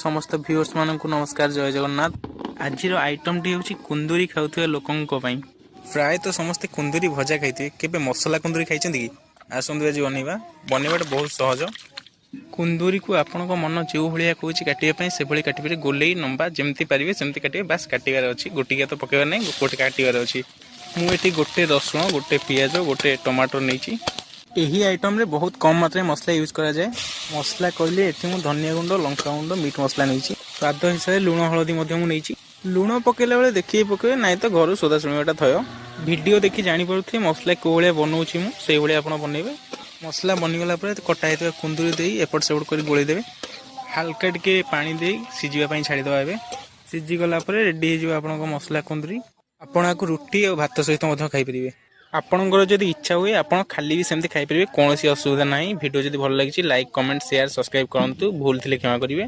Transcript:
ସମସ୍ତ ଭିଉଅର୍ସମାନଙ୍କୁ ନମସ୍କାର, ଜୟ ଜଗନ୍ନାଥ। ଆଜିର ଆଇଟମଟି ହେଉଛି କୁନ୍ଦୁରି ଖାଉଥିବା ଲୋକଙ୍କ ପାଇଁ। ପ୍ରାୟତଃ ସମସ୍ତେ କୁନ୍ଦୁରି ଭଜା ଖାଇଥିବେ, କେବେ ମସଲା କୁନ୍ଦୁରି ଖାଇଛନ୍ତି କି? ଆସନ୍ତୁ ଆଜି ବନେଇବା। ବନେଇବାଟା ବହୁତ ସହଜ। କୁନ୍ଦୁରିକୁ ଆପଣଙ୍କ ମନ ଯେଉଁ ଭଳିଆ କହୁଛି କାଟିବା ପାଇଁ, ସେଭଳି କାଟିପାରିବେ। ଗୋଲେଇ, ଲମ୍ବା, ଯେମିତି ପାରିବେ ସେମିତି କାଟିବେ। ବାସ୍, କାଟିବାର ଅଛି। ଗୋଟିକିଆ ତ ପକେଇବାର ନାହିଁ, ଗୋଟେ କାଟିବାର ଅଛି। ମୁଁ ଏଠି ଗୋଟେ ରସୁଣ, ଗୋଟେ ପିଆଜ, ଗୋଟେ ଟମାଟର ନେଇଛି। ଏହି ଆଇଟମରେ ବହୁତ କମ୍ ମାତ୍ରାରେ ମସଲା ୟୁଜ୍ କରାଯାଏ। ମସଲା କହିଲେ ଏଠି ମୁଁ ଧନିଆ ଗୁଣ୍ଡ, ଲଙ୍କା ଗୁଣ୍ଡ, ମିଟ୍ ମସଲା ନେଇଛି। ସ୍ୱାଦ ହିସାବରେ ଲୁଣ, ହଳଦୀ ମଧ୍ୟ ମୁଁ ନେଇଛି। ଲୁଣ ପକେଇଲା ବେଳେ ଦେଖିକି ପକେଇବେ, ନାଇଁ ତ ଘରୁ ସୋଦା ଶୁଣିବାଟା ଥୟ। ଭିଡ଼ିଓ ଦେଖି ଜାଣିପାରୁଥିବେ ମସଲା କେଉଁ ଭଳିଆ ବନଉଛି ମୁଁ, ସେଇଭଳିଆ ଆପଣ ବନେଇବେ। ମସଲା ବନିଗଲା ପରେ କଟା ହେଇଥିବା କୁନ୍ଦୁରି ଦେଇ ଏପଟ ସେପଟ କରି ଗୋଳେଇ ଦେବେ। ହାଲକା ଟିକେ ପାଣି ଦେଇ ସିଝିବା ପାଇଁ ଛାଡ଼ିଦେବା। ଏବେ ସିଝିଗଲା ପରେ ରେଡି ହେଇଯିବ ଆପଣଙ୍କ ମସଲା କୁନ୍ଦୁରି। ଆପଣ ଆକୁ ରୁଟି ଆଉ ଭାତ ସହିତ ମଧ୍ୟ ଖାଇପାରିବେ। ଆପଣଙ୍କର ଯଦି ଇଚ୍ଛା ହୁଏ, ଆପଣ ଖାଲି ବି ସେମିତି ଖାଇପାରିବେ, କୌଣସି ଅସୁବିଧା ନାହିଁ। ଭିଡ଼ିଓ ଯଦି ଭଲ ଲାଗିଛି, ଲାଇକ୍, କମେଣ୍ଟ, ସେୟାର, ସବସ୍କ୍ରାଇବ୍ କରନ୍ତୁ। ଭୁଲ ଥିଲେ କ୍ଷମା କରିବେ।